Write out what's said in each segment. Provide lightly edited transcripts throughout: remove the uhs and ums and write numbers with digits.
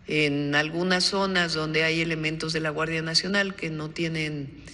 En algunas zonas donde hay elementos de la Guardia Nacional que no tienen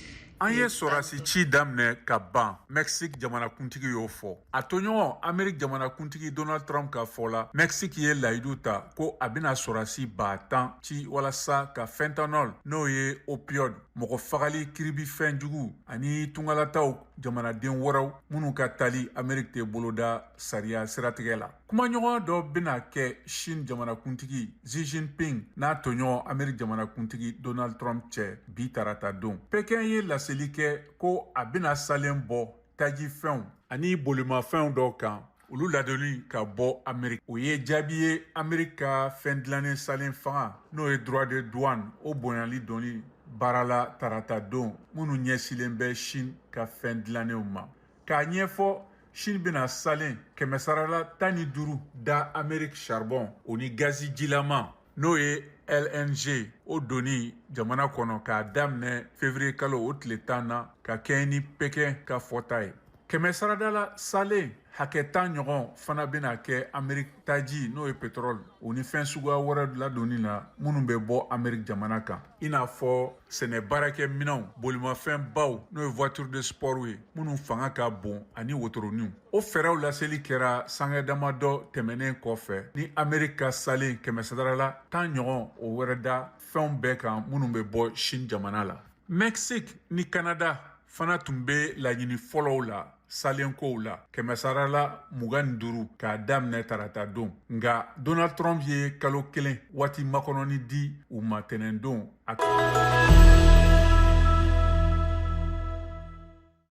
An ye sɔrɔdasi ci daminɛ ka ban, Mexique jamanakuntigi y'o fɔ. A tɔɲɔgɔn Amerique jamanakuntigi Donald Trump ka fɔ la, Mexique ye layidu ta ko a bɛna sɔrɔdasi 10 000 ci walasa ka fentanyl, n'o ye opioid, mɔgɔ fagali kiribifɛn jugu, ani tungalataw jamanaden wɛrɛw minnu ka tali Amerique tɛ boloda sariya siratigɛ la. Kumaɲɔgɔn dɔ bɛna kɛ Chine jamanakuntigi Xi Jinping n'a tɔɲɔgɔn Amerique jamanakuntigi Donald Trump cɛ bi tarata don. Pekin ye laseli kɛ ko a bɛna salen bɔ tajifɛnw ani bolimafɛnw dɔw kan, olu ladonni ka bɔ Amerique. O ye jaabi ye Amerique ka fɛn dilannen salen fanga, n'o ye droit de douane, o bonyali donni baara la tarata don, minnu ɲɛsilen bɛ Chine ka fɛn dilannenw ma. K'a ɲɛfɔ, Chine bɛna salen kɛmɛsarala 15 da Amerique charbon o ni gazi jilama, n'o ye LNG, o donni jamana kɔnɔ k'a daminɛ février kalo o tile 10 na, ka kɛɲɛ ni Pekin ka fɔta ye. Kɛmɛ la salen hakɛ 10 ɲɔgɔn fana bɛna kɛ Amerique taji, n'o ye pétrole, o ni fɛn suguya wɛrɛ ladonni na minnu bɛ bɔ Amerique jamana kan, i n'a fɔ sɛnɛ baarakɛminɛnw, bolimafɛnbaw, n'o ye voiture de sport ye minnu fanga ka bon, ani wotoroninw. O fɛɛrɛw laseli kɛra sanga damadɔ tɛmɛnen kɔfɛ ni Amerique ka salen kɛmɛsarala 10 ɲɔgɔn o wɛrɛ da fɛnw bɛɛ kan minnu bɛ bɔ Chine jamana la. Mexique ni Canada fana tun bɛ laɲini fɔlɔw la salenkow la, kɛmɛsarala 25, k'a daminɛ tarata don. Nka Donald Trump ye kalo 1 waati makɔnɔni di u ma tɛnɛndon. A